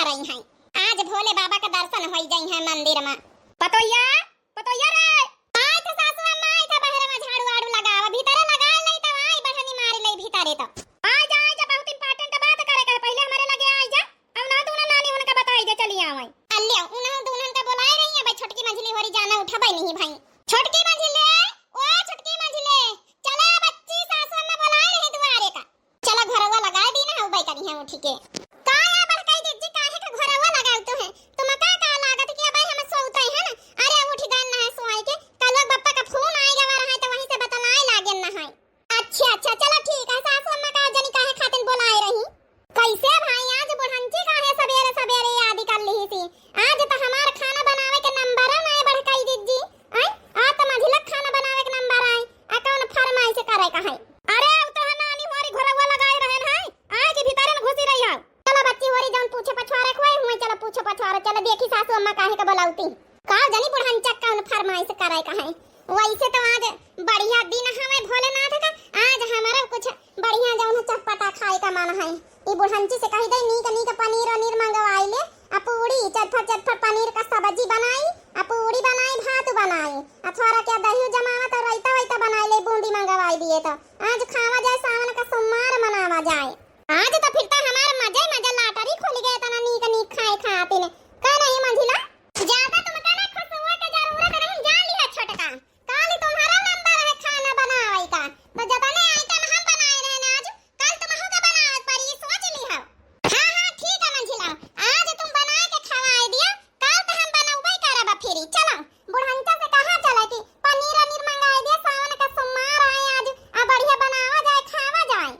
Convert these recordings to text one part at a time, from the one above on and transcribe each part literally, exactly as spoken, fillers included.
गई हैं। आज भोले बाबा का दर्शन होई जाई है मंदिर में। पतोहिया, पतोहिया रे। आई तो सासू अम्मा, आई तो बहरे में झाड़ू आड़ू लगावा, भीतरे लगा ले तो आई बढ़नी मारी ले भीतरे तो। आई जा, आई जा, बहुत important बात करे का है, पहले हमरे लगे आई जा। अब ना दूना नानी उनका बताई दे, चली आवे। अल्लियो, उन्हों दूनन का बुलाए रही है भाई, छोटकी मंझली होरी जाना उठा भाई नहीं भाई। छोटकी मंझले, ओ छोटकी मंझले, चला बच्ची, सासू अम्मा बुलाए रही दुआरे का। चला घरवा लगाए दी ना, उबई करी है उठी के। का या बड़काई जिज्जी, काहे के घरवा लगाउत है? तुमका का लागत कि अबई हम सोउते है ना? अरे उठ गए ना है सोए के, कल बप्पा का फोन आए गवा रहा है तो वहीं से बतलाए लागे ना है। अच्छा, अच्छा, चला ठीक है, सासू अम्मा का जनी काहे खातिन बोलाए रही? कैसे भाई, आज बुढ़ंची काहे सबेरे सबेरे याद कर लिही सी? आज तो हमार खाना बनावे के नंबर ना है बड़काई जिज्जी। आय, आज तो मझिलक खाना बनावे के नंबर आए। आ कौन फरमाइश करे का है? अरे, अब तो है नानी हमारी घरवा लगाए रहन है, आज भीतर न घुसी रही है। चला बच्ची होरी, जौन पूछे पछवारे कोई हुए, चला पूछे पछवारे, चला देखी सासू अम्मा काहे का बोलाउती। का जनी बुढ़ंचा कौन फरमाइश करे का है? वैसे तो आज बढ़िया दिन हवे भोलेनाथ का, आज हमारा कुछ बढ़िया जौन है चटपटा खाए का मन है। ई बुढ़ंची से कही दे नीक नीक पनीर वनीर मंगवाई ले, आ पूड़ी चटपट चटपट पनीर का सब्जी बनाई, आ पूड़ी बनाई, भात बनाई, आ थोड़ा क्या दही जमावा तो रायता वायता बनाई ले, बूंदी मंगवाई दिए तो आज खावा जाए, सावन का सोमवार मनावा जाए। आज तो फिर तो हमार मजे मजे लाटरी खुल गए, तना नीक नीक खाए खातिन। का नहीं मंझिला? ज्यादा तुमका ना खुश हुआ के जरूरत नहीं, जान लिहा छोटका। काल तुम्हारा नंबर है खाना बनावे का, तो जतने आइटम हम बनाए रहे ना आज, काल तुमहू का बनावे के पड़ी, सोच लिहा। हाँ, हाँ, ठीक है मंझिला, आज तुम बनाए के खवाए दिया, काल तो हम बनौबे करब फिरी। चलो, बुढ़ंचा से कहा चला कि पनीर अनीर मंगाए दिया, सावन का सोमवार आए आज, आ बढ़िया बनावा जाए, खावा जाए।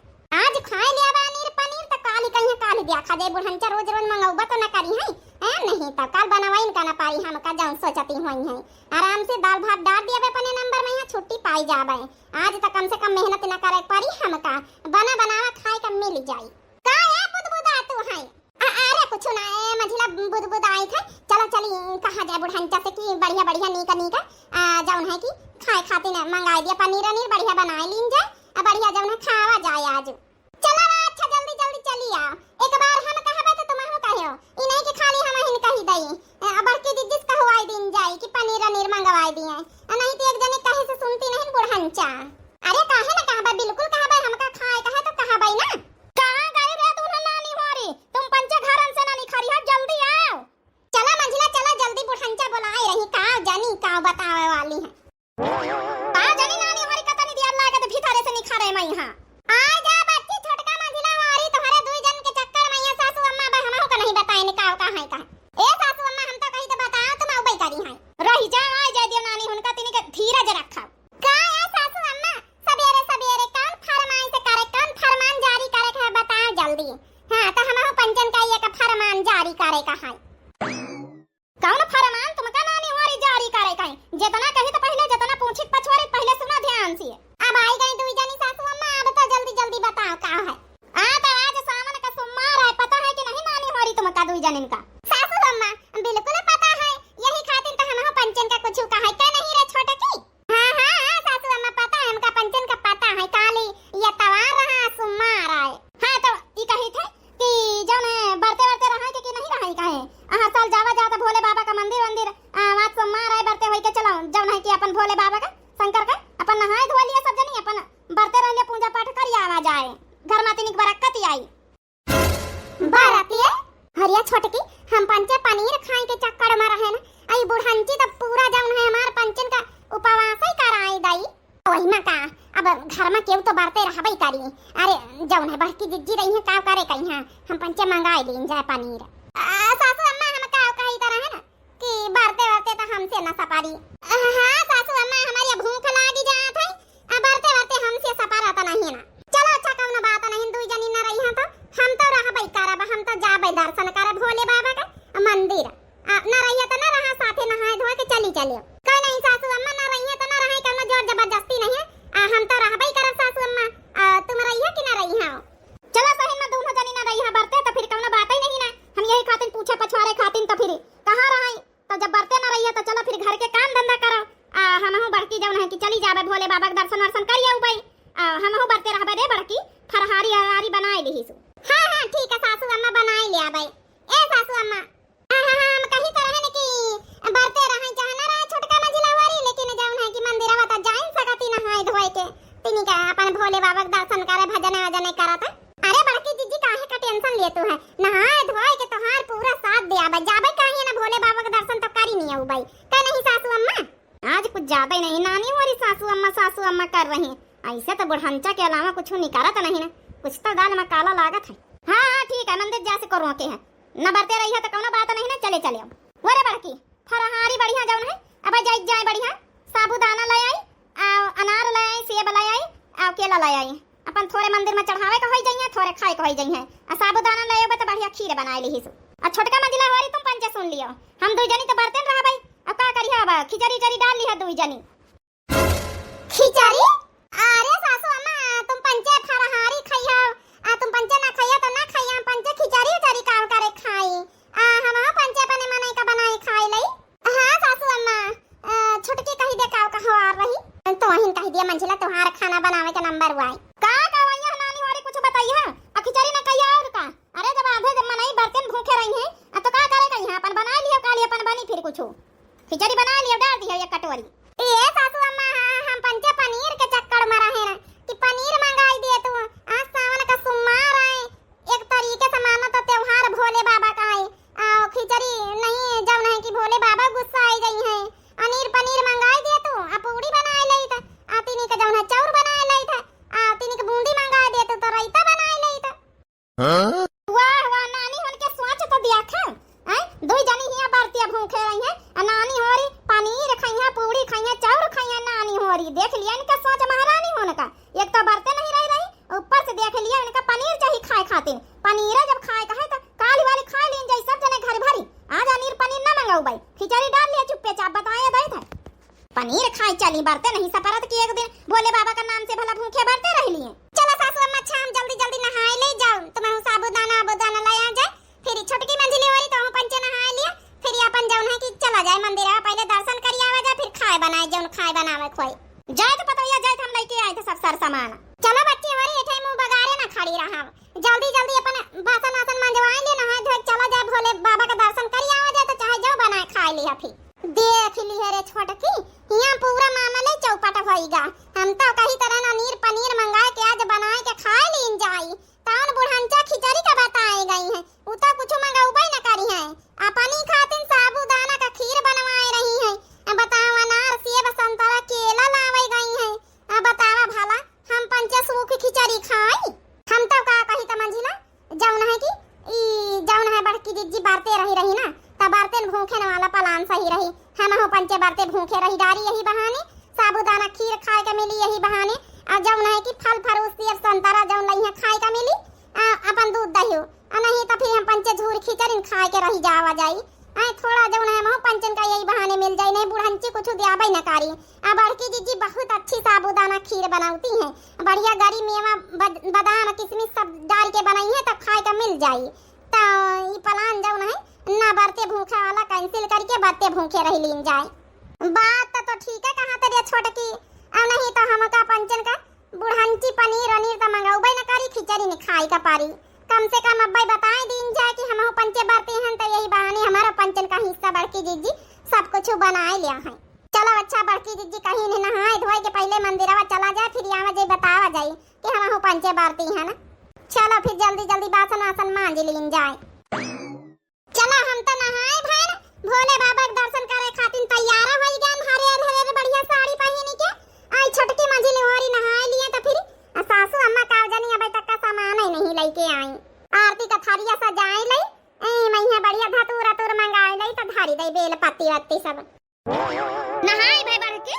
आज खाए लिया बा अनीर पनीर, त काली कहिया काली दिया खा जाए। बुढ़ंचा रोज रोज मंगौबा तो न करी है, हैं? नहीं तो काल बनवाइन का न पारी हमका, जौन सोचती हुई है। आराम से दाल भात डाल दिया बे अपने नंबर में, यहाँ छुट्टी पाई जाबे। आज तो कम से कम मेहनत न करे पड़ी हमका, बना बनावा खाए का मिल जाई। का है बुदबुदा तू है? आ, अरे कुछ ना, ए, मंझिला बुदबुद आई थे। चलो चली, कहा जाए बुढ़ंचा से कि बढ़िया बढ़िया नीक नीक, आ, जौन है कि खाए खातिर मंगाई दिया, पनीर अनीर बढ़िया बनाए लीन जाए, आ बढ़िया जौन है खावा जाए आज। चलो, अच्छा, जल्दी जल्दी चली आओ। एक बार हम कहबे तो तुमहू कहो, ई नहीं कि खाली हम हिन कही दई। ए, आ बड़की दीदी से कहवाई दीन जाई कि पनीर अनीर मंगवाई दिए। आ नहीं तो एक जने कहे से सुनती नहीं बुढ़ंचा। अरे काहे ना कहबे, बिल्कुल कहबे, हमका खाए कहे तो कहबे ना। कहाँ गई रे तू ना नानी होरी? तुम पंचे घरन से ना निखरी हो, जल्दी आओ। चला मंझिला, चला जल्दी, बुढ़ंचा बुलाए रही, का जानी का बतावे वाली है। का जानी नानी होरी कतनी दिया लागत भीतरे से निखरे मई हाँ। आ जा बच्ची, छोटका मंझिला होरी, तोहरे दुई जन के चक्कर में यहाँ सासू अम्मा बा, हमहू का नहीं बताए ने का का है का। ए सासू अम्मा, हम तो कही तो बताओ, तुम अउबे करी हैं। रही जा, आ जा दिया नानी, उनका तिनी के धीरज रखा। का ए सासू अम्मा, सबेरे सबेरे कौन फरमाइश करे, कौन फरमान जारी करे के है, बताओ जल्दी। हाँ, तो हमहू पंचन का एक फरमान जारी करे का है। कौन फरमान तुमका नानी होरी जारी करे का है? जितना कही तो पहले, जितना पूछी पछवारी पहले सुना ध्यान से। अब आई गई दुई जनी सासू अम्मा, अब तो जल्दी जल्दी बताओ का है। आ तो आज सावन का सोमवार है, पता है कि नहीं नानी होरी तुमका दुई जनिन का? सासू अम्मा, बिल्कुल पता है, यही खातिर तो हमहू पंचन का कुछ कहा है, क्या नहीं रे छोटकी? हाँ, हाँ, हाँ, सासू अम्मा, पता है हमका, पंचन का पता है, काली ये तवार रहा, सोमवार आए। हाँ, तो ई कही थे कि जौन है बरते बरते रहा के कि नहीं रहा कहे, हर साल जावा जाता भोले बाबा का मंदिर वंदिर, आ, वहाँ सोमवार आए बरते होई के चलो, जौन है कि अपन भोले बाबा का, शंकर का, अपन नहाए धोए लिया सब जनी, अपन बरते रह लिया, पूजा पाठ करी आवा जाए, घर मातिनी की बरकत आई। बरतिए, हरिया छोटकी, हम पंचे पनीर खाए के चक्कर में रहे ना, आई बुढ़ंची तो पूरा जौन है हमार पंचन का उपवास ही कराई दई। वही में का, अब घर में केहू तो बरते रहबे करी। अरे, जौन है बड़की जिज्जी रही है, का करे कही है, हम पंचे मंगाई लीन जाए पनीर। आ, सासू अम्मा, हम का कही तरह है ना, कि बरते बरते तो हमसे न सपारी। हाँ, सासू अम्मा, हमारी भूख लागी जात है, आ बरते बरते हमसे सपारा तो नहीं ना। चलो अच्छा, कौनो बात नहीं, दुई जनी न रही हैं तो हम तो रहबे करब, हम तो जाबे दर्शन करब भोले बाबा के मंदिर। आ, न रही है तो न रहा, साथे नहाए धोए के चली चलियो। कोई नहीं सासू अम्मा, न रही है तो न रहे, कौनो जोर जबरदस्ती नहीं है। आ, हम तो रहबे करब सासू अम्मा, आ, तुम रही है कि न रही है? चलो सही में दोनों जनी न रही है बरते, तो फिर कौनो बात ही नहीं ना, हम यही खातिन पूछे पछवारे खातिन, तो फिर कहाँ रहे? तो जब बरते ना रही है तो चलो फिर घर के काम धंधा करो। आ, हमहू बड़की जौन है कि चली जाबे भोले बाबा के दर्शन वर्शन करिए उबई। आ, हमहू बरते रहबे रे बड़की, फरहारी हरारी बनाए लिही सु। हाँ, हाँ, ठीक है सासू अम्मा, बनाए ले आबे। ए सासू पता ही नहीं, नानी होरी सासू अम्मा, सासू अम्मा कर रही। ऐसे तो बुढ़ंचा के अलावा कुछ निकारत नहीं ना, कुछ तो दाल में काला लागत है। हाँ, हाँ, ठीक है, मंदिर जा से करो के है, न बरते रही है तो कौनो बात नहीं ना, चले चले आओ। वो रे बड़की, फरहारी बढ़िया जौन है, अब जाई जाए बढ़िया, साबूदाना ले आई, आ अनार ले आई, सेब ले आई, आ केला ले आई। अपन थोड़े मंदिर में चढ़ावे के होई जइहे, थोड़े खाए के होई जइहे। आ साबूदाना ले अउबे त बढ़िया खीर बनाए लिहिसु। आ छोटका मंझिला होरी तुम पंचे सुन लियो, हम दुई जनी त बरते न रहबै। अब का करिहा, अब खिचड़ी उचड़ी डाल लिहा दुई जनी। खिचड़ी? अरे सासू अम्मा, तुम पंचे फरहारी खइहो, आ तुम पंचे ना खइहो त ना खइहो, हम पंचे खिचड़ी उचड़ी का करे खाई? आ हम पंचे अपने मनई का बनाई खाई लई। हाँ सासू अम्मा, अ, छोटकी कही दे का कहो आ रही। तो वहीं कही दिया मंझिला, तोहार खाना बनावे के नंबर हुआ है। का का वही नानी होरी कुछ बताई है? आ खिचड़ी न कहिया और का? अरे जब आधे जब मनई बरते न भूखे रही हैं, आ तो का करे कही है? अपन बना लियो, काली अपन बनी फिर कुछ। खिचड़ी बना लियो, डाल दियो एक कटोरी। ए सासू अम्मा, हम पंचे पनीर के चक्कर में रहे ना कि पनीर मंगाई दे तू। आज सावन का सोमवार है, एक तरीके से मानो तो त्योहार भोले बाबा का है। आ, खिचड़ी नहीं, जौन है कि भोले बाबा गुस्सा आई गई हैं। अनीर पनीर मंगाई दे तू, आ पूड़ी बनाए लई था, आ तीनी के जौन है चाउर बनाए लई था, आ तीनी के बूंदी मंगाए दे तू तो रायता बनाए लई था। हाँ? वाह, वाह, नानी होन के सोच तो देखा। हैं? दुई जनी हियां बरतिया भूखे रही हैं, आ नानी होरी पनीर खइहा, पूड़ी खइहा, चाउर खइहा, नानी होरी। देख लिया इनका सोच महारानी होन का। एक तो बरते नहीं रही रही, ऊपर से देख लिया इनका पनीर चाही खाए खातिर। पनीर जब खाए का है तो काली वाली खा लीन जाई सब जने घर भरी। आज अनीर पनीर ना मंगाऊ बाई, खिचड़ी डाल लिया चुप्पे चाप, बताए दे थे। पनीर खाए चली बरते नहीं सपरत कि एक दिन भोले बाबा का नाम से भला भूखे बरते रह लिए। चला सासू अम्मा, अच्छा हम जल्दी जल्दी नहाए ले जाओ, तुम्हें साबूदाना आबूदाना ले आ जाए, फिर छोटकी मंझिली होरी तो हम पंचे नहाए लिया, फिर अपन जौन है कि चला जाए मंदिर, पहले दर्शन करी आवा जाए, फिर खाए बनाए जौन खाए बनावे खोए। जाए तो पतोहिया जाए तो हम लेके आए थे सब सर सामान। चला बच्ची होरी, एठे मुंह बगारे ना खड़ी रहा, जल्दी जल्दी अपन बासन वासन मंजवाए ले, नहाए धोए चला जाए भोले बाबा का दर्शन करी आवा जाए, तो चाहे जो बनाए खाए लिया फिर। देख लिहे रे छोटकी, हियां पूरा मामले चौपट होइगा। हम तो कही तरह ना अनीर पनीर मंगाए के आज बनाए के खाए लीन जाई। तौन बुढ़ंचा खिचड़ी का बताए गई हैं, उ तो कुछ मंगौबे न करी हैं। अपनी खातिन साबूदाना का खीर बनवाए रही हैं। अब बताओ अनार सेब संतरा केला लावे गई हैं। अब बतावा भला हम पंचे सूखी खिचड़ी खाई? हम तो का कही त मंझिला, जौन है कि ई जौन है बड़की जिज्जी बरते रही रही ना, त बरते न भूखे न वाला पलान सही रही। हमहू पंचे बरते भूखे रही डारी यही बहाने, साबूदाना खीर खाए के मिली यही बहाने, और जौन है कि फल फरूट सेब संतरा जौन लइहे खाए के मिली, आ, अपन दूध दही, आ नहीं त फिर हम पंचे झूर खिचड़ी खाए के रही जावा जाई। आए थोड़ा जौन है हमहू पंचन का यही बहाने मिल जाई, नहीं बुढ़ंची कुछ द्याबे न करी। आ बड़की जिज्जी बहुत अच्छी साबूदाना खीर बनौती हैं, बढ़िया गरी मेवा बद-, बादाम किशमिश सब डाल के बनाई है, तब खाए का मिल जाई। त ई प्लान जौन है ना बरते भूखे वाला cancel करके बरते भूखे रह लीन जाए। बात त तो ठीक है कहा तरिया छोटकी, आ नहीं तो हमका पंचन का बुढ़ंची पनीर वनीर त मंगौबे न करी, खिचड़ी न खाई का पारी। कम से कम अब्बे बताए दीन जाए कि हमहू पंचे बरते हैं, त यही बहाने हमारा पंचन का हिस्सा बड़की जिज्जी सब कुछ बनाए लिया है। चलो अच्छा बड़की जिज्जी कहीं ने नहाए धोए के पहले मंदिरवा चला जाए, फिर यहाँ जे बतावा जाए कि हमहू पंचे बरती है ना। चलो फिर जल्दी जल्दी बासन वासन मांज लीन जाए। चला हम त नहाए भैन, भोले बाबा के दर्शन करे खातिर तैयार हो गए, हरियर हरियर बढ़िया साड़ी पहन के। आई छोटकी मंझिली होरी नहाए लिए त फिर आ सासू अम्मा का जानी अबे तक का सामान ही नहीं लेके आई। आरती का थरिया सजाए ले, ए मैया बढ़िया धतूर अतूर मंगाए ले त धरी दे बेल पत्ती वत्ती सब। नहाए भै बड़की?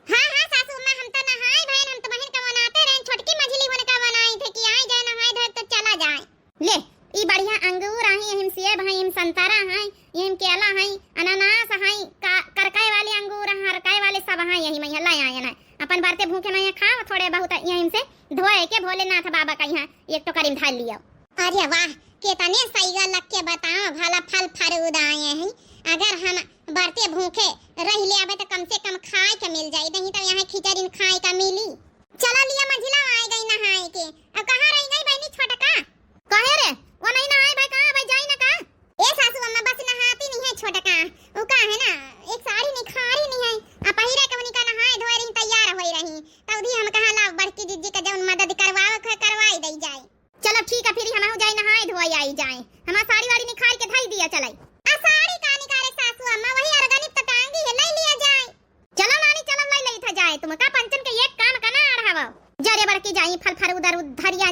हाँ, हाँ, सासू अम्मा, हम त नहाए भैन, हम त बहिन का मनाते रहेन, छोटकी मझली होन का मनाई थे कि आए जाए नहाए धोए त चला जाए। ले, ई बढ़िया अंगूर आहे, एहिम सेब है, एहिम संतरा है, एहिम केला है, अनानास है, का-, करकाए वाले अंगूर है, हरकाए वाले सब है, यही मैया ला आए ना। अपन बरते भूखे नहीं खाओ, थोड़े बहुत यहीं से धोए के भोलेनाथ बाबा का यहाँ एक टोकरी में धर लियो। अरे वाह, केतने सैगा लग के बताओ, भला फल फरूद आए हैं। अगर हम बरते भूखे रह ले आवे तो कम से कम खाए के मिल जाई, नहीं तो यहाँ खिचड़ी खाए का मिली। चला लिया मंझिला आए गई नहाए के। अब कहाँ रह गई बहनी छोटका? काहे रे? वो नहीं नहाए भाई, कहाँ भाई जाई ना का? ए सासू अम्मा, बस नहाती नहीं है छोटका। वो का है ना, एक साड़ी निखारी नहीं है। आ पहिरे के उनका नहाए धोए रही, तैयार होई रही। तब दी हम कहा लाओ बड़की जिज्जी का जौन मदद करवावे के करवाई दई जाए। चलो ठीक है, फिर हम जाए नहाए धोए आई जाए। हमार साड़ी वाड़ी निखार के धई दिया चलाई। आ साड़ी का निकाले सासू अम्मा, वही अरगनी तो टांगी है, ले लिया जाए। चलो नानी, चलो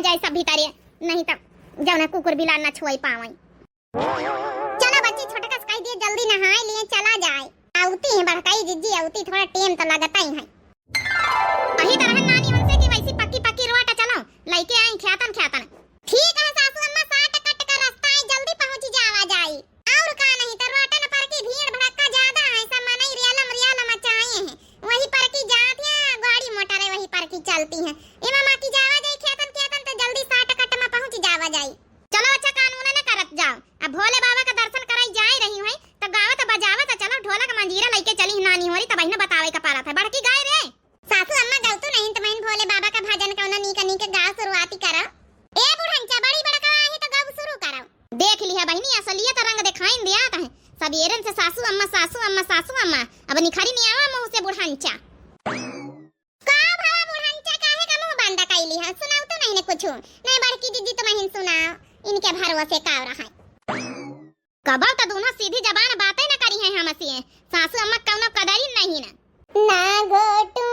जाए सब भीतरे, नहीं तो जौन है कुकुर बिलार ना छुआई पावई। चला बच्ची, छोटका से कह दिए जल्दी नहाए लिए चला जाए। अउती है बड़काई जिज्जी, अउती थोड़ा टेम तो लगता ही है। कही तो रहन नानी उनसे कि वैसी पक्की पक्की रोट चलो, लइके आई ख्यातन ख्यातन। ठीक है सासू अम्मा, साट कट का रास्ता है, जल्दी पहुँची जावा जाई। और का नहीं तो रोटन पर की भीड़ भड़क्का ज्यादा है, सब मनई रियालम रियालम मचाए हैं, वही पर की जात है गाड़ी मोटर है, वही पर की चलती है। ए मामा की जावा जाई ख्यातन ख्यातन तो जल्दी साट कट में पहुँची जावा जाई। चलो अच्छा कानून न करत जाओ, अब भोले बाबा का दर्शन कराई जाए रही हुई तो गावत बजावत चलो, ढोलक मंजीरा लइके चली नानी होरी, तब बहिना बतावे का पारत है बड़की गाय रे। सासू अम्मा गवतू नहीं तो बहिन भोले बाबा का भजन कौनो नीक नीक गाव शुरुआती करो। ए बुढ़ंचा बड़ी बड़का आही तो गाव शुरू करो। देख लिहा बहिनी असलियत रंग दिखाइन दिया तहे। सबेरन से सासू अम्मा, सासू अम्मा, सासू अम्मा, अब निखरी नहीं आवा मुँह से बुढ़ंचा। का भवा बुढ़ंचा काहे का मुँह बंद कइली है? सुनावतू नहीं ने कुछ। नहीं बड़की दीदी तुम हिन सुनाओ। इनके भरोसे का रहा है। कबो तो दोनों सीधी जबान बातें न करी हैं हमसे। सासू अम्मा कौनो कदरी नहीं ना। ना घोटू,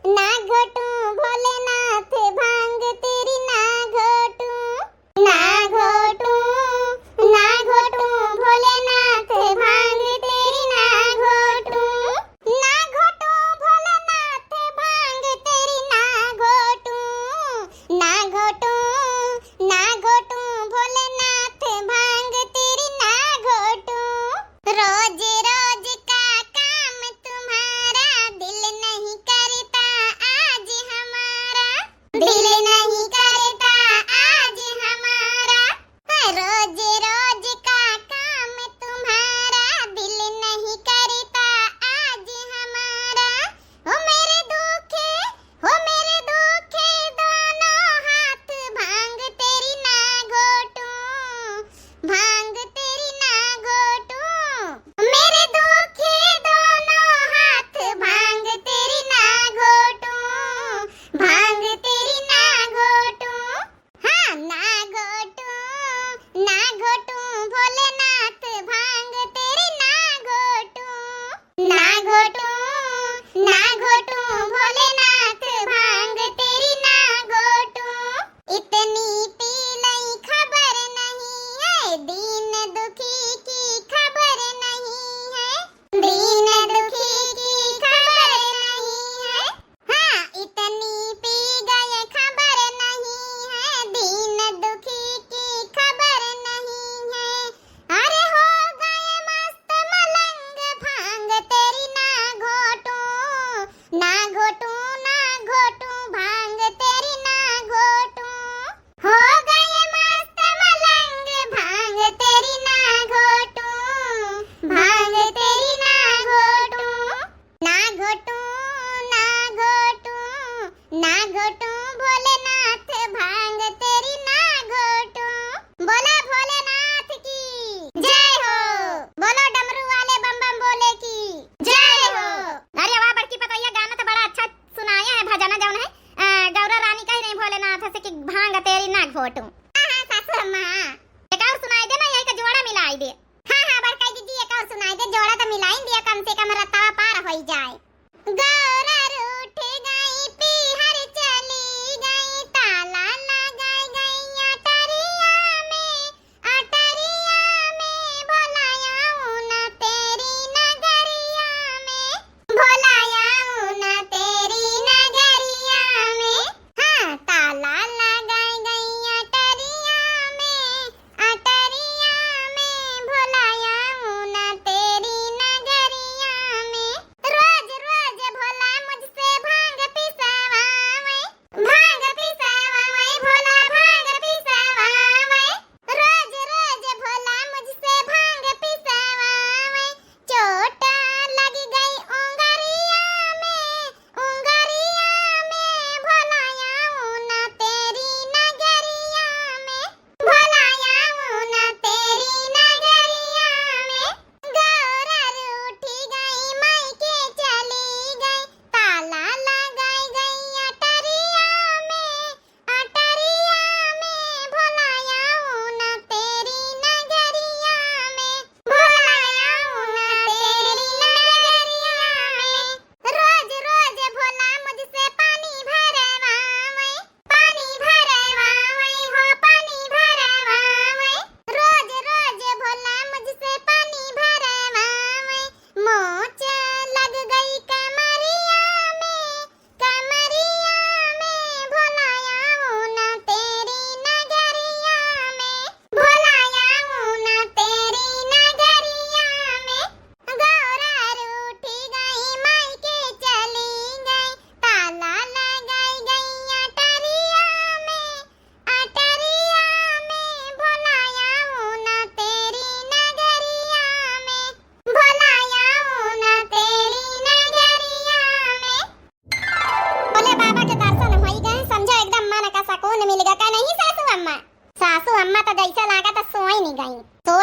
ना घोटू, भोलेनाथ भांग तेरी ना घोटू। ना घोटू, ना घोटू, भोलेनाथ भांग तेरी ना घोटू। ना घोटू, भोलेनाथ भांग तेरी ना घोटू। ना घोटू, ना घोटू, भोलेनाथ भांग तेरी ना घोटू। रोज रोज का काम तुम्हारा, दिल नहीं करता आज हमारा। दिल नहीं करता आज हमारा, रोज रोज का काम तुम्हारा, दिल नहीं करता आज हमारा। ओ मेरे दुखे, ओ मेरे दुखे दोनों हाथ, भांग तेरी ना घोटूं, भांग तेरी ना घोटूं। मेरे दुखे दोनों हाथ, भांग तेरी ना घोटूं, भांग तेरी ना घोटूं। हाँ, ना घोटूं, ना घोटूं, भोलेनाथ भांग तेरी ना घोटूं। ना घोटूं, ना घोटूं, भोलेनाथ भांग तेरी ना घोटूं। इतनी पी लई खबर नहीं है, दीन दुखी की खबर नहीं है। दीन दुखी की खबर नहीं है। हाँ, इतनी पी गए खबर नहीं है, दीन दुखी की खबर नहीं है। अरे हो गए मस्त मलंग, भांग तेरी ना घोटूं, ना घोटूं, ना घोटूं, भांग तेरी ना घोटूं। हो गए मस्त मलंग, भांग तेरी ना घोटूं, भांग तेरी ना घोटूं। ना घोटूं, ना घोटूं, ना घोटूं, भोलेनाथ भांग तेरी ना घोटूं। बोला भोलेनाथ की जय हो। बोलो डमरू वाले बम बम भोले की जय हो। अरे वाह बड़की पतोहिया, गाना तो बड़ा अच्छा सुनाया है, भजना जौन है, अ, गौरा रानी कही रही भोलेनाथ से कि भांग तेरी ना घोटूं। हाँ, हाँ, सासू अम्मा। एक और सुनाई दे ना, यही का जोड़ा मिलाई दे। हाँ, हाँ, बड़काई दीदी, एक और सुनाई दे, जोड़ा तो मिलाई दिया, कम से कम रतवा पार होई जाए। गौरा रूठ गई, पीहर चली गई, ताला लगाई गई अटरिया में, अटरिया में, भोला आऊं ना तेरी नगरिया में, भोला आऊं ना तेरी नगरिया में। हाँ, ताला लगाई गई अटरिया में, अटरिया में, भोला आऊं ना तेरी नगरिया में। रोज रोज भोला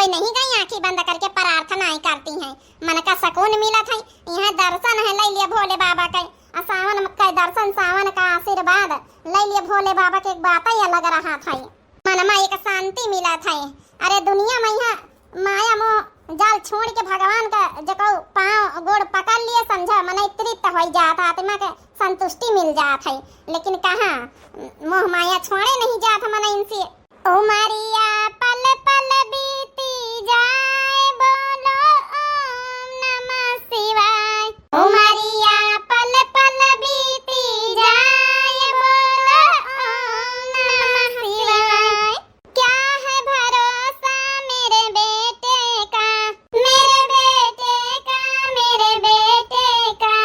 कोई नहीं गई आँखी बंद करके प्रार्थना ही करती हैं, मन का सुकून मिलत है। यहाँ दर्शन है, ले लिए भोले बाबा के, आ सावन के दर्शन, सावन का आशीर्वाद, ले लिए भोले बाबा के, एक बात ही अलग रहत है। मन में एक शांति मिलत है। अरे दुनिया में यहाँ माया मोह जाल छोड़ के भगवान का जको पाँव गोड़ पकड़ लिए, समझा, मन तृप्त हो जात, आत्मा के संतुष्टि मिल जात है। लेकिन कहाँ मोह माया छोड़े नहीं जात मन इनसे। उमरिया पल पल बीती जाए, बोलो ओम नमः शिवाय। उमरिया पल पल बीती जाए, बोलो ओम नमः शिवाय। क्या है भरोसा मेरे बेटे का, मेरे बेटे का, मेरे बेटे का?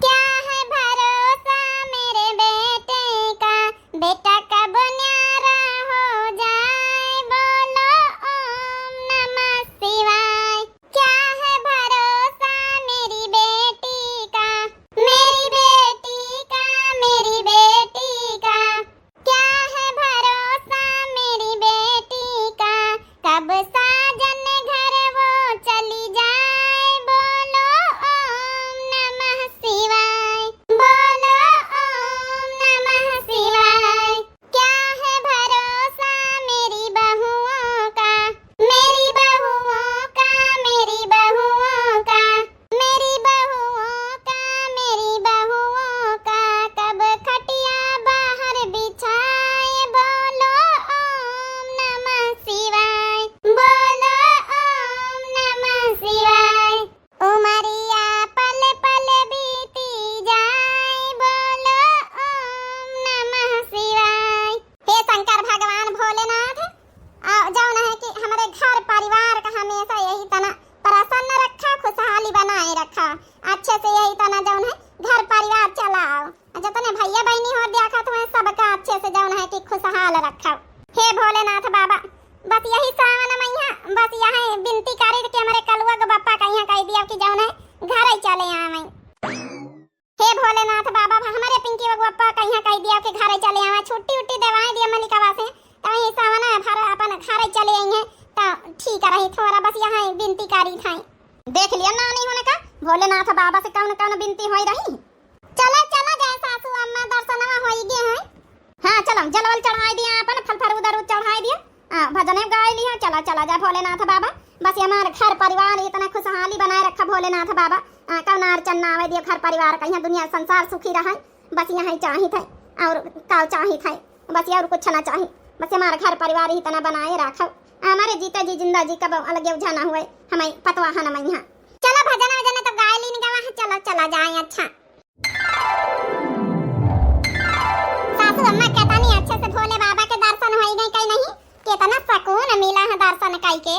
क्या है भरोसा मेरे बेटे का, बेटा कब न्यारा हो जाए, बोलो ओम नमः शिवाय। क्या है भरोसा मेरी बेटी का, मेरी बेटी का, मेरी बेटी का? क्या है भरोसा मेरी बेटी का, कब साजन घर वो चली जाए, बोलो ओम नमः शिवाय, बोलो ओम नमः शिवाय। क्या है भरोसा मेरी बहुओं का, मेरी बहुओं का, मेरी बहुओं का, मेरी बहुओं का, मेरी बहुओं का, कब खटिया बाहर बिछाए, बोलो ओम नमः शिवाय, बोलो ओम नमः शिवाय। उमरिया पल पल बीती जाए, बोलो ओम नमः शिवाय। हे शंकर भगवान भोलेनाथ, आ, जौन है कि हमरे घर परिवार का हमेशा यही तना प्रसन्न रखा, खुशहाली बनाए रखा, अच्छे से यही तना जौन है घर परिवार चलाओ। आ, जतने भैया बहिनी हो देखत हुए सबका अच्छे से जौन है कि खुशहाल रखा। हे भोलेनाथ बाबा, बस यही सावन मैया, बस यही बिनती करी कि हमरे कलुआ के बप्पा कहिया कह दिया कि जौन है घर ही चले आवे। हे भोलेनाथ बाबा, हमरे पिंकी बप्पा कहिया कह दिया कि घरे चले आवा, छुट्टी उट्टी देवाए दिया मलिकवा से, तो यही सावन भर अपन घरे चले आई हैं, तो ठीक रही। थोड़ा बस यहाँ बिनती करी था। देख लिया नानी होने का, भोलेनाथ बाबा से कौन कौन बिनती होई रही। चला चला जाए सासू अम्मा, दर्शनवा होई गए हैं। हाँ, चलो, जलवल चढ़ाई दिया, अपन फल फरूद अरूद चढ़ाई दिया। आ, भजने गाय लिया, चला, चला जा भोलेनाथ बाबा। बस ये हमार घर परिवार इतना खुशहाली बनाए रखा भोलेनाथ बाबा। आ, कौन अड़चन ना आवे दियो घर परिवार का, यहाँ दुनिया संसार सुखी रहे। बस यही चाहित है, और का चाहित है? बस ये और कुछ ना चाहिए। बस ये हमार घर परिवार ही इतना बनाए रखो। हमारे जीते जी जिंदा जी कब अलगे उझा ना हुए, हमें पतवा है ना मैया। चलो भजन वजन तो गाय लीन गवा है, चलो चला जाए। अच्छा। सासू अम्मा कहता नहीं, अच्छे से भोले बाबा के दर्शन होई गए कहीं नहीं, कितना सुकून मिला है दर्शन कई के।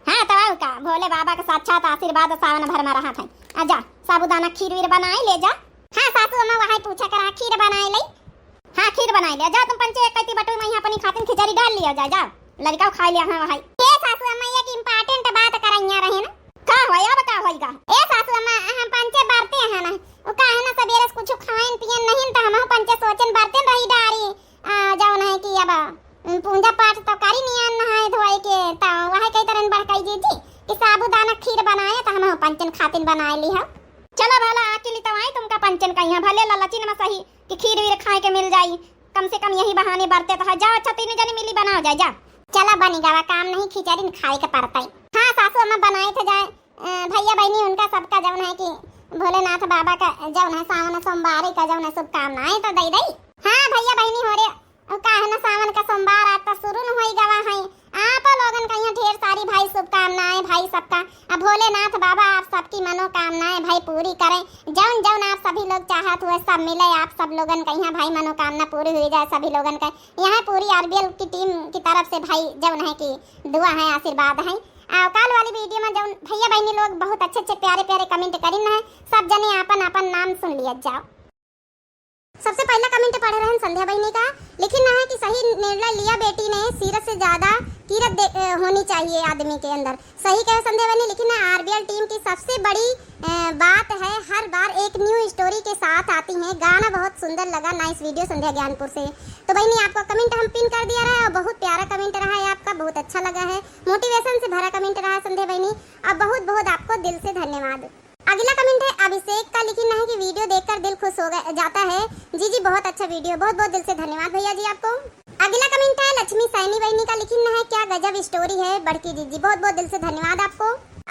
हाँ, तो और का, भोले बाबा के साक्षात आशीर्वाद सावन भर में रहा था। आ जा, साबूदाना खीर वीर बनाए ले जा। हाँ सासू अम्मा, वही पूछा करा, खीर बनाए ले। हाँ, खीर बनाए ले जा, तुम पंचे एक कैती बटुई में यहाँ अपनी खातिन खिचड़ी डाल लिया जाए, जाओ। लड़का खाई लिया है वही। हे सासू अम्मा, एक important बात करैया रहे ना। का होया, अब का होइगा? ए सासू अम्मा, हम पंचे बरते हैं ना, वो का है ना, सबेरे से कुछ खाएन पियन नहीं, तो हम पंचे सोचन बरते रही डारी, आ, जौन है कि अब, उम, पूजा पाठ तो करी नियन नहाए धोए के, तो वह कई तरह बड़काई जी जी कि साबूदाना खीर बनाए, तो हम पंचन खातिन बनाए ली हो। चलो भला आके ली तो आई तुमका पंचन कहिया, भले लालचिन में सही कि खीर वीर खाए के मिल जाई। कम से कम यही बहाने बरते तो है। जाओ, अच्छा, तीनों जने मिली बनाओ जाए, जा। चला बनी गवा, काम नहीं खिचड़ी न खाए के पड़ता है। हाँ सासू अम्मा, बनाए थे जाए, अ, भैया बहनी उनका सबका जौन है कि भोलेनाथ बाबा का जौन है सावन सोमवारी का जौन है शुभकामनाएं तो दे दई। हाँ भैया बहनी हो रे, अब का है ना सावन का सोमवार आज तो शुरू न होई गवा है। आप लोगन का यहाँ ढेर सारी भाई शुभकामनाएं भाई सबका। अब भोलेनाथ बाबा आप सबकी मनोकामनाएं भाई पूरी करें। जौन जौन आप सभी लोग चाहत हुए सब मिले आप सब लोगन का यहाँ भाई मनोकामना पूरी हुई जाए सभी लोगन का। यहाँ पूरी आरबीएल की टीम की तरफ से भाई जौन है कि दुआ है, आशीर्वाद है। आ, काल वाली वीडियो में जौन भैया बहनी लोग बहुत अच्छे अच्छे प्यारे प्यारे कमेंट करिन है, सब जने आपन आपन नाम सुन लिया जाओ। सबसे पहला कमेंट पढ़े रहन संध्या बहनी का, लिखिन है कि सही निर्णय लिया बेटी ने, सीरत से ज्यादा कीरत दे-, अ, होनी चाहिए आदमी के अंदर। सही कहे संध्या बहिनी, लेकिन ना, आरबीएल टीम की सबसे बड़ी, अ, बात है, हर बार एक न्यू स्टोरी के साथ आती हैं। गाना बहुत सुंदर लगा, नाइस वीडियो संध्या ज्ञानपुर से। तो बहिनी, आपका कमेंट हम पिन कर दिया रहा है और बहुत प्यारा कमेंट रहा है आपका, बहुत अच्छा लगा है, मोटिवेशन से भरा कमेंट रहा है संध्या बहिनी। अब बहुत बहुत आपको दिल से धन्यवाद। अगला कमेंट है अभिषेक का, लिखिन है कि वीडियो देखकर दिल खुश हो गया, जाता है। जी जी, बहुत अच्छा वीडियो, बहुत बहुत दिल से धन्यवाद भैया जी आपको। अगला कमेंट है लक्ष्मी सैनी बहिनी का, लिखिन है क्या गजब स्टोरी है बड़की जी जी, बहुत बहुत दिल से धन्यवाद आपको।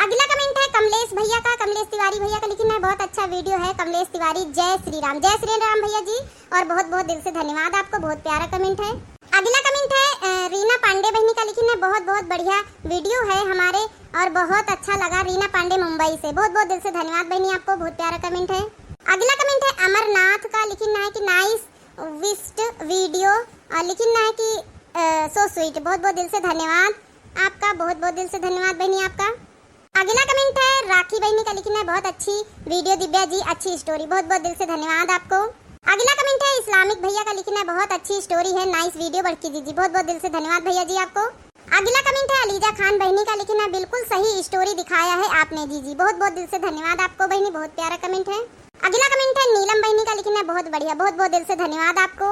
अगला कमेंट है कमलेश भैया का, कमलेश तिवारी भैया का, लिखिन है बहुत अच्छा वीडियो है कमलेश तिवारी, जय श्री राम, जय श्री राम भैया जी, और बहुत बहुत दिल से धन्यवाद आपको, बहुत प्यारा कमेंट है। अगला कमेंट है, अ, रीना पांडे बहिनी का, लिखिन है बहुत बहुत बढ़िया वीडियो है हमारे और बहुत अच्छा लगा। रीना पांडे मुंबई से, बहुत बहुत दिल से धन्यवाद बहिनी आपको, बहुत प्यारा कमेंट है। अगला कमेंट है अमरनाथ का, लिखिन है कि नाइस विस्ट वीडियो, और लिखिन है कि, अ, so sweet, बहुत बहुत दिल से धन्यवाद आपका, बहुत बहुत दिल से धन्यवाद बहिनी आपका। अगला कमेंट है राखी बहिनी का, लिखिन है बहुत अच्छी वीडियो दिव्या जी, अच्छी स्टोरी, बहुत बहुत दिल से धन्यवाद आपको। अगला कमेंट है इस्लामिक भैया का, लिखिन है बहुत अच्छी स्टोरी है, नाइस वीडियो बड़की जी जी, बहुत बहुत दिल से धन्यवाद भैया जी आपको। अगला कमेंट है अलीजा खान बहिनी का, लिखिन है बिल्कुल सही स्टोरी दिखाया है आपने जी जी, बहुत बहुत दिल से धन्यवाद आपको बहिनी, बहुत प्यारा कमेंट है। अगला कमेंट है नीलम बहिनी का, लिखिन है बहुत बढ़िया, बहुत बहुत दिल से धन्यवाद आपको।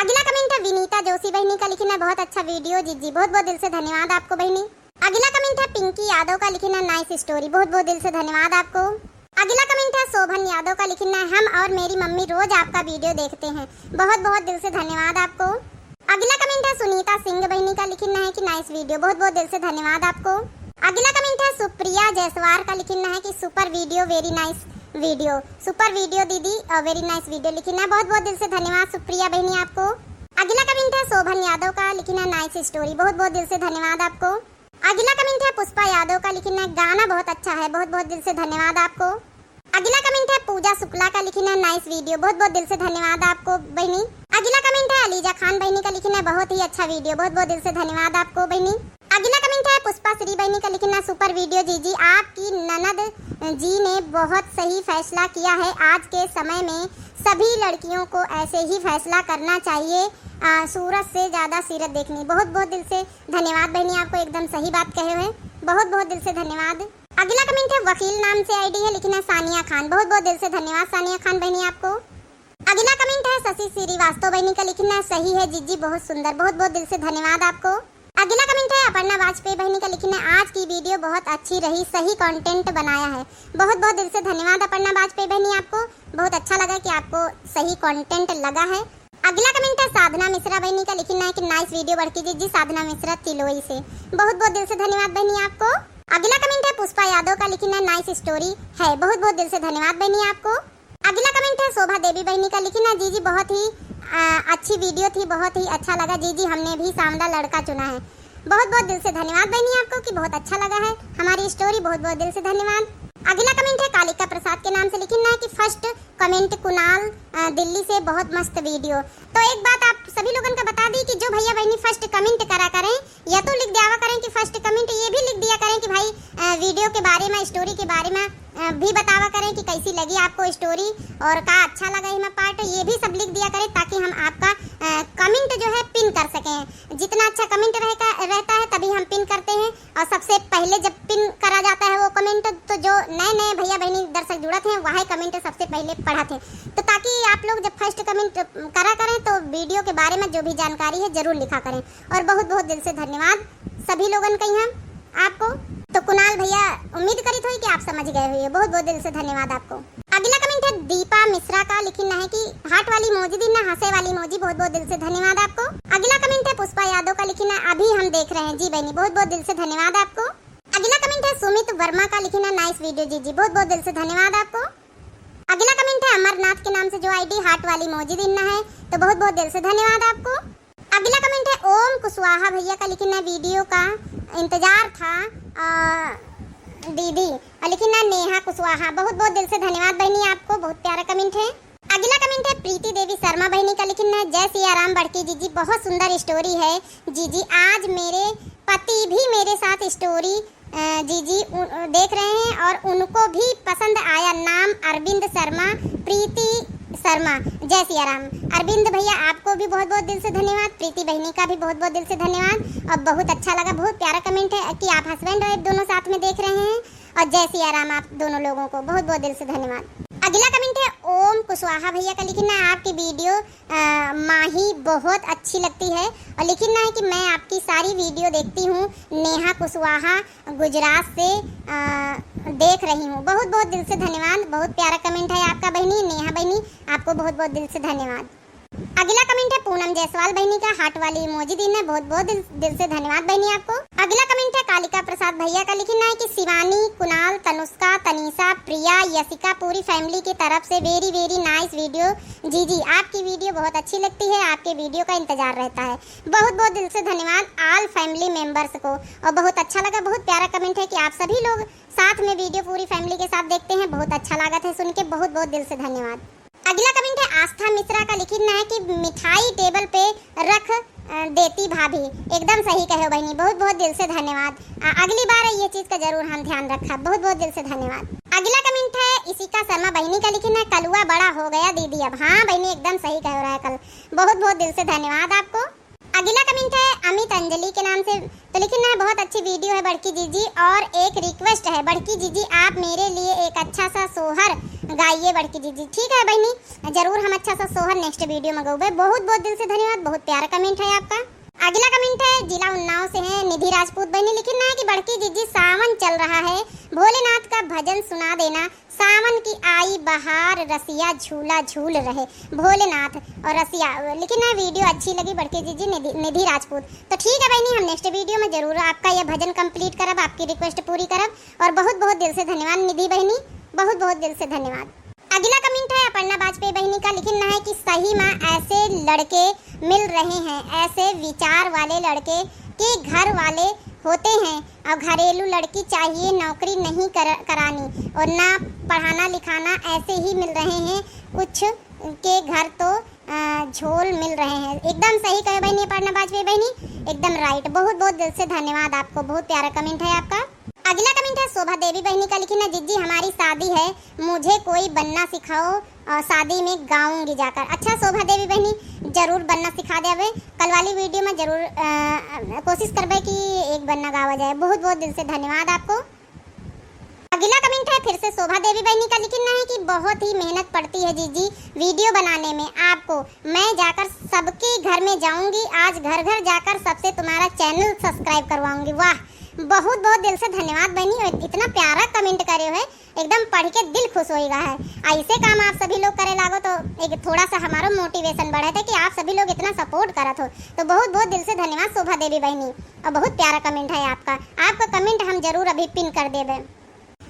अगला कमेंट है विनीता जोशी बहिनी का, लिखिन है बहुत अच्छा वीडियो जी जी, बहुत बहुत दिल से धन्यवाद आपको बहिनी। अगला कमेंट है पिंकी यादव का, लिखिन है नाइस स्टोरी, बहुत बहुत दिल से धन्यवाद आपको। अगला कमेंट है शोभन यादव का, लिखिन है हम और मेरी मम्मी रोज आपका वीडियो देखते हैं, बहुत बहुत दिल से धन्यवाद आपको। अगला कमेंट है सुनीता सिंह बहिनी का, लिखिन है कि नाइस वीडियो, बहुत बहुत दिल से धन्यवाद आपको। अगला कमेंट है सुप्रिया जायसवाल का, लिखिन है कि सुपर वीडियो, वेरी नाइस वीडियो, सुपर वीडियो दीदी और वेरी नाइस वीडियो, लिखिन है बहुत बहुत दिल से धन्यवाद सुप्रिया बहिनी आपको। अगला कमेंट है शोभन यादव का, लिखिन है नाइस स्टोरी, बहुत बहुत दिल से धन्यवाद आपको। अगला कमेंट है पुष्पा यादव का, लिखिन है गाना बहुत अच्छा है, बहुत बहुत दिल से धन्यवाद आपको। अगला कमेंट है पूजा शुक्ला का, लिखिन है नाइस वीडियो, बहुत बहुत दिल से धन्यवाद आपको बहिनी। अगला कमेंट है अलीजा खान बहिनी का, लिखिन है बहुत ही अच्छा वीडियो, बहुत बहुत दिल से धन्यवाद आपको बहिनी। अगला कमेंट है पुष्पा श्री बहिनी का, लिखिन है सुपर वीडियो जी जी, आपकी ननद जी ने बहुत सही फैसला किया है। आज के समय में सभी लड़कियों को ऐसे ही फैसला करना चाहिए। आ, सूरत से ज्यादा सीरत देखनी। बहुत बहुत दिल से धन्यवाद बहिनी आपको, एकदम सही बात कहे हुए, बहुत बहुत दिल से धन्यवाद। अगला कमेंट है वकील नाम से आईडी है, लिखिन है सानिया खान, बहुत बहुत दिल से धन्यवाद सानिया खान बहिनी आपको। अगला कमेंट है शशि श्रीवास्तव बहिनी का, लिखिन है सही है जीजी, बहुत सुंदर, बहुत बहुत दिल से धन्यवाद आपको। अगला कमेंट है अपर्णा वाजपेयी बहिनी का, लिखिन है आज की वीडियो बहुत अच्छी रही, सही कंटेंट बनाया है, बहुत बहुत दिल से धन्यवाद अपर्णा वाजपेयी बहिनी आपको, बहुत अच्छा लगा कि आपको सही कंटेंट लगा है। अगला कमेंट है साधना मिश्रा बहिनी का, लिखिन है कि नाइस वीडियो बड़की जीजी, साधना मिश्रा तिलोई से, बहुत बहुत दिल से धन्यवाद बहिनी आपको। अगला कमेंट है पुष्पा यादव का, लिखिन है नाइस स्टोरी है, बहुत बहुत दिल से धन्यवाद बहिनी आपको। अगला कमेंट है शोभा देवी बहिनी का, लिखिन है जीजी बहुत ही, आ, अच्छी वीडियो थी, बहुत ही अच्छा लगा जीजी, हमने भी सांवला लड़का चुना है। बहुत बहुत दिल से धन्यवाद बहिनी आपको कि बहुत अच्छा लगा है हमारी स्टोरी, बहुत बहुत दिल से धन्यवाद। अगला कमेंट है कालिका प्रसाद के नाम से, लिखिन है कि फर्स्ट कमेंट कुणाल, अ, दिल्ली से, बहुत मस्त वीडियो। तो एक बात आप सभी लोगन का बता दी कि जो भैया बहिनी फर्स्ट कमेंट करा करें, या तो लिख दियावा करें कि फर्स्ट कमेंट ये भी लिख दिया करें कि भाई, अ, वीडियो के बारे में, स्टोरी के बारे में, अ, भी बतावा करें कि कैसी लगी आपको स्टोरी और का अच्छा लगा इमा पार्ट, ये भी सब लिख दिया करें ताकि हम आपका, अ, कमेंट जो है पिन कर सकें। जितना अच्छा कमेंट रहता है तभी हम पिन करते हैं। और सबसे पहले जब पिन करा जाता है वो कमेंट, तो जो नए नए भैया बहिनी दर्शक जुड़त हैं, वह कमेंट सबसे पहले पढ़त हैं। तो ताकि आप लोग जब फर्स्ट कमेंट करा करें, तो वीडियो के बारे में जो भी जानकारी है, जरूर लिखा करें। और बहुत बहुत दिल से धन्यवाद सभी लोगन का यहाँ आपको। तो कुणाल भैया, उम्मीद करित होई कि आप समझ गए होइए। बहुत बहुत दिल से धन्यवाद आपको। अगला कमेंट है दीपा मिश्रा का, लिखिन है कि हार्ट वाली इमोजी दीन ना, हंसे वाली इमोजी। बहुत बहुत दिल से धन्यवाद आपको। अगला कमेंट है पुष्पा यादव का, लिखिन है अभी हम देख रहे हैं। जी बहिनी, बहुत बहुत दिल से धन्यवाद आपको। अगला कमेंट है सुमित वर्मा का, लिखिन है नाइस वीडियो जीजी, बहुत बहुत दिल से धन्यवाद आपको। अगला कमेंट है अमरनाथ के नाम से जो आईडी हार्ट वाली इमोजी दीन ना है, तो बहुत बहुत दिल से धन्यवाद आपको। अगला कमेंट है ओम कुशवाहा भैया का, लिखिन है वीडियो का इंतजार था, अ, दीदी, और लिखिन है नेहा कुशवाहा। बहुत बहुत दिल से धन्यवाद बहिनी आपको, बहुत प्यारा कमेंट है। अगला कमेंट है प्रीति देवी शर्मा बहिनी का, लिखिन है जय सिया राम बड़की जीजी, बहुत सुंदर स्टोरी है जीजी। आज मेरे पति भी मेरे साथ स्टोरी, अ, जीजी उ-, देख रहे हैं और उनको भी पसंद आया। नाम अरविंद शर्मा, प्रीति शर्मा, जय सिया राम। अरविंद भैया, आपको भी बहुत बहुत दिल से धन्यवाद। प्रीति बहिनी का भी बहुत बहुत दिल से धन्यवाद। और बहुत अच्छा लगा, बहुत प्यारा कमेंट है कि आप हस्बैंड वाइफ दोनों साथ में देख रहे हैं। और जय सिया राम आप दोनों लोगों को, बहुत बहुत दिल से धन्यवाद। अगला कमेंट है ओम कुशवाहा भैया का, लिखिन है आपकी वीडियो, अ, माही बहुत अच्छी लगती है। और लिखिन है कि मैं आपकी सारी वीडियो देखती हूँ, नेहा कुशवाहा गुजरात से, अ, देख रही हूँ। बहुत बहुत दिल से धन्यवाद, बहुत प्यारा कमेंट है आपका बहिनी। नेहा बहिनी, आपको बहुत बहुत दिल से धन्यवाद। अगला कमेंट है पूनम जायसवाल बहिनी का, हार्ट वाली इमोजी दीन है। बहुत बहुत दिल, दिल से धन्यवाद बहिनी आपको। अगला कमेंट है कालिका प्रसाद भैया का, लिखिन है कि शिवानी, कुणाल, तनुष्का, तनीषा, प्रिया, यशिका, पूरी फैमिली की तरफ से very very nice video। जीजी, आपकी वीडियो बहुत अच्छी लगती है, आपके वीडियो का इंतजार रहता है। बहुत बहुत दिल से धन्यवाद ऑल फैमिली मेंबर्स को। और बहुत अच्छा लगा, बहुत प्यारा कमेंट है कि आप सभी लोग साथ में वीडियो पूरी फैमिली के साथ देखते हैं। बहुत अच्छा लागत है सुन के, बहुत बहुत दिल से धन्यवाद। अगला कमेंट है आस्था मिश्रा का, लिखिन है कि मिठाई टेबल पे रख, अ, देती भाभी। एकदम सही कहे हो बहिनी, बहुत बहुत दिल से धन्यवाद। अ, अगली बार ये चीज का जरूर हम ध्यान रखा। बहुत बहुत दिल से धन्यवाद। अगला कमेंट है इशिका शर्मा बहिनी का, लिखिन है कलुआ बड़ा हो गया दीदी अब। हाँ बहिनी, एकदम सही कहे हो रहा है कल। बहुत बहुत दिल से धन्यवाद आपको। अगला कमेंट है अमित अंजलि के नाम से, तो लिखिन है बहुत अच्छी वीडियो है बड़की जीजी, और एक रिक्वेस्ट है बड़की जीजी, आप मेरे लिए एक अच्छा सा सोहर गाइए बड़की जीजी। ठीक है बहिनी, जरूर हम अच्छा सा सोहर नेक्स्ट वीडियो में गउबे। बहुत बहुत दिल से धन्यवाद, बहुत प्यारा कमेंट है आपका। अगला कमेंट है जिला उन्नाव से है निधि राजपूत बहिनी, लिखिन है कि बड़की जीजी सावन चल रहा है, भोलेनाथ का भजन सुना देना, सावन की आई बहार रसिया झूला झूल रहे भोलेनाथ और रसिया। लिखिन है वीडियो अच्छी लगी बड़की जीजी निधि, निधि राजपूत। तो ठीक है बहिनी, हम नेक्स्ट वीडियो में जरूर आपका यह भजन कंप्लीट करब, आपकी रिक्वेस्ट पूरी करब। और बहुत बहुत दिल से धन्यवाद निधि बहिनी, बहुत बहुत दिल से धन्यवाद। अगला कमेंट है अपर्णा वाजपेयी बहिनी का, लिखिन है कि सही में ऐसे लड़के मिल रहे हैं, ऐसे विचार वाले लड़के के घर वाले होते हैं। और घरेलू लड़की चाहिए, नौकरी नहीं कर, करानी और ना पढ़ाना लिखाना, ऐसे ही मिल रहे हैं कुछ के घर तो, अ, झोल मिल रहे हैं। एकदम सही कहे बहिनी अपर्णा वाजपेयी बहिनी, एकदम राइट। बहुत बहुत दिल से धन्यवाद आपको, बहुत प्यारा कमेंट है आपका। अगला कमेंट है शोभा देवी बहिनी का, लिखिन है जीजी हमारी शादी है, मुझे कोई बनना सिखाओ, अ, शादी में गाऊंगी जाकर। अच्छा शोभा देवी बहिनी, जरूर बनना सिखा देबे, कल वाली वीडियो में जरूर, अ, अ, कोशिश करबे कि एक बनना गावा जाए। बहुत बहुत दिल से धन्यवाद आपको। अगला कमेंट है फिर से शोभा देवी बहिनी का, लिखिन है कि बहुत ही मेहनत पड़ती है जीजी वीडियो बनाने में आपको। मैं जाकर सबके घर में जाऊंगी, आज घर घर जाकर सबसे तुम्हारा चैनल सब्सक्राइब करवाऊंगी। वाह, बहुत बहुत दिल से धन्यवाद बहिनी, इतना प्यारा कमेंट करे हो, एकदम पढ़ के दिल खुश होइगा है। ऐसे काम आप सभी लोग करे लागो तो एक थोड़ा सा हमारो मोटिवेशन बढ़त है कि आप सभी लोग इतना सपोर्ट करत हो। तो बहुत बहुत दिल से धन्यवाद शोभा देवी बहिनी, और बहुत प्यारा कमेंट है आपका। आपका कमेंट हम जरूर अभी पिन कर देबे।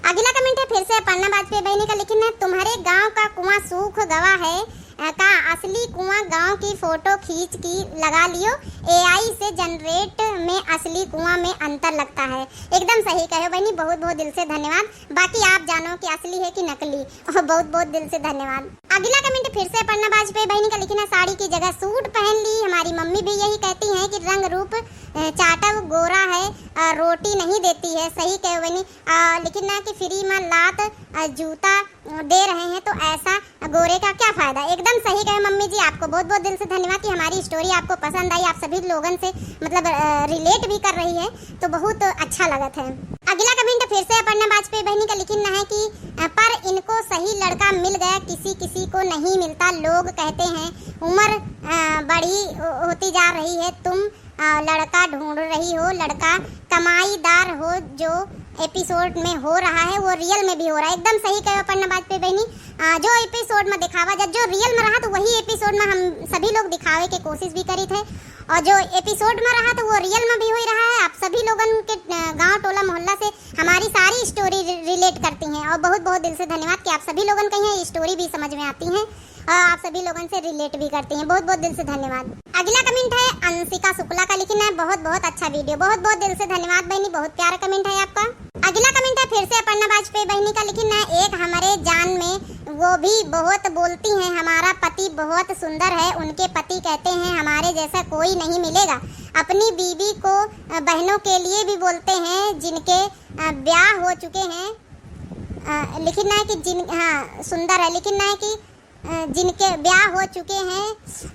अगला कमेंट है फिर से अपर्णा वाजपेयी बहिनी का, लिखिन है तुम्हारे गांव का कुआं सूख गवा है, अ, का असली कुआं गांव की फोटो खींच की लगा लियो, एआई से जनरेट में असली कुआं में अंतर लगता है। एकदम सही कहे बहिनी, बहुत बहुत दिल से धन्यवाद। बाकी आप जानो कि असली है कि नकली। और बहुत बहुत दिल से धन्यवाद। अगला कमेंट फिर से अपर्णा वाजपेयी बहिनी का, लिखिन है साड़ी की जगह सूट पहन ली, हमारी मम्मी भी यही कहती हैं कि रंग रूप, अ, चाटव गोरा है, अ, रोटी नहीं देती है। सही कहे बहिनी। अ, लिखिन है कि फ्री में लात, अ, जूता, अ, दे रहे हैं तो ऐसा गोरे का क्या फायदा। एकदम सही कहे मम्मी जी, आपको बहुत बहुत दिल से धन्यवाद कि हमारी स्टोरी आपको पसंद आई, आप सभी लोगन से मतलब, अ, रिलेट भी कर रही है, तो बहुत अच्छा लगत है। अगला कमेंट फिर से अपर्णा वाजपेयी बहिनी का, लिखिन है कि, अ, पर इनको सही लड़का मिल गया, किसी किसी को नहीं मिलता। लोग कहते हैं उम्र, अ, बड़ी हो-, होती जा रही है, तुम, अ, लड़का ढूंढ रही हो, लड़का कमाईदार हो, जो एपिसोड में हो रहा है वो रियल में भी हो रहा है। एकदम सही कहे अपर्णा वाजपेयी बहिनी, अ, जो एपिसोड में दिखावा जा, जो रियल में रहा तो वही एपिसोड में हम सभी लोग दिखावे के कोशिश भी करी थे, और जो एपिसोड में रहा तो वो रियल में भी हो ही रहा है। आप सभी लोगन के, अ, गांव टोला मोहल्ला से हमारी सारी स्टोरी रि-, रिलेट करती हैं, और बहुत बहुत दिल से धन्यवाद कि आप सभी लोगन के यहाँ ये स्टोरी भी समझ में आती हैं और आप सभी लोगन से रिलेट भी करती हैं। बहुत बहुत दिल से धन्यवाद। अगला कमेंट है अंशिका शुक्ला का, लिखिन है बहुत बहुत अच्छा वीडियो। बहुत बहुत दिल से धन्यवाद बहिनी, बहुत प्यारा कमेंट है आपका। अगला कमेंट है फिर से अपर्णा वाजपेयी बहिनी का, लिखिन है एक हमारे जान में, वो भी बहुत बोलती हैं, हमारा पति बहुत सुंदर है, उनके पति कहते हैं हमारे जैसा कोई नहीं मिलेगा, अपनी बीवी को, अ, बहनों के लिए भी बोलते हैं जिनके, अ, ब्याह हो चुके हैं। अ, लिखिन है कि जिन, हाँ, सुंदर है, लिखिन है कि अ, जिनके ब्याह हो चुके हैं,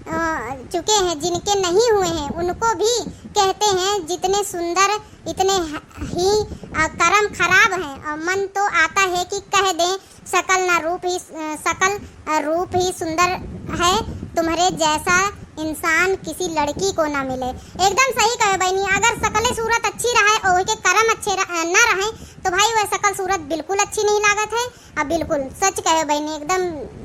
अ, चुके हैं, जिनके नहीं हुए हैं, उनको भी कहते हैं, जितने सुंदर, इतने ह-, ही, अ, कर्म खराब हैं। और मन तो आता है कि कह दें, "सकल ना रूप ही, अ, सकल, अ, रूप ही सुंदर है, तुम्हारे जैसा इंसान किसी लड़की को ना मिले।" एकदम सही कहे बहिनी, अगर सकले सूरत अच्छी रहे और ओके कर्म अच्छे र-, अ, ना रहे, तो भाई वह सकल सूरत बिल्कुल अच्छी नहीं लागत है। अब बिल्कुल सच कहे बहिनी, एकदम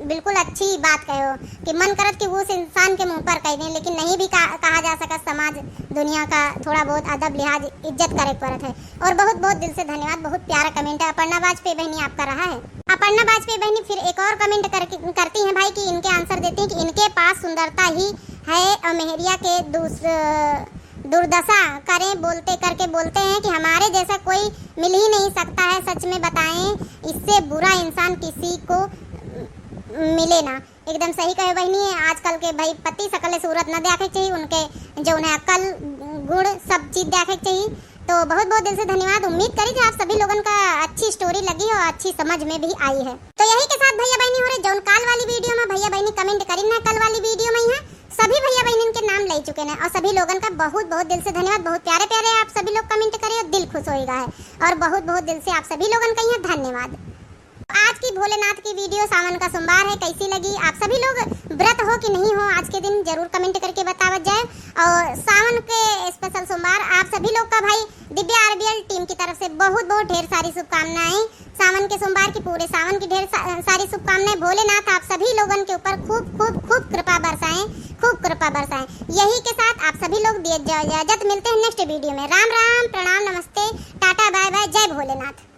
बिल्कुल अच्छी बात कहे हो कि मन करत कि वो उस इंसान के मुंह पर कह दें, लेकिन नहीं भी कहा, कहा जा सकत। समाज दुनिया का थोड़ा बहुत अदब लिहाज इज्जत करे के पड़त है। और बहुत बहुत दिल से धन्यवाद, बहुत प्यारा कमेंट है अपर्णा वाजपेयी बहिनी आपका रहा है। अपर्णा वाजपेयी बहिनी फिर एक और कमेंट करके, करती हैं भाई कि इनके आंसर देती हैं कि इनके पास सुंदरता ही है और मेहरिया के दूस-, दुर्दशा करें बोलते, करके बोलते हैं कि हमारे जैसा कोई मिल ही नहीं सकता है। सच में बताएं, इससे बुरा इंसान किसी को मिले ना। एकदम सही कहे बहिनी, आजकल के भाई पति सकल सूरत न देखे के चाहिए, उनके जो उन्हें अक्ल गुण सब चीज देखे के चाहिए। तो बहुत बहुत दिल से धन्यवाद। उम्मीद करी थी आप सभी लोगन का अच्छी स्टोरी लगी हो, अच्छी समझ में भी आई है। तो यही के साथ भैया बहिनी हो रहे जौन काल वाली वीडियो में भैया बहिनी कमेंट करी ना, कल वाली वीडियो में ही है सभी भैया बहिनी के नाम ले चुके हैं और सभी लोगन का बहुत बहुत दिल से धन्यवाद। बहुत प्यारे प्यारे आप सभी लोग कमेंट करे और दिल खुश होएगा है और बहुत बहुत दिल से आप सभी लोगन का यहाँ धन्यवाद। आज की भोलेनाथ की वीडियो सावन का सोमवार है, कैसी लगी? आप सभी लोग व्रत हो कि नहीं हो, आज के दिन जरूर कमेंट करके बतावत जाए। और सावन के स्पेशल सोमवार आप सभी लोग का भाई दिव्या आरबीएल टीम की तरफ से बहुत बहुत ढेर सारी शुभकामनाएं। सावन के सोमवार की पूरे सावन की ढेर सा-, सारी शुभकामनाएं। भोलेनाथ आप सभी लोगन के ऊपर खूब खूब खूब कृपा बरसाएं, खूब कृपा बरसाएं। यही के साथ आप सभी लोग दिए जा-, इजाजत, मिलते हैं नेक्स्ट वीडियो में। राम राम, प्रणाम, नमस्ते, टाटा, बाय बाय, जय भोलेनाथ।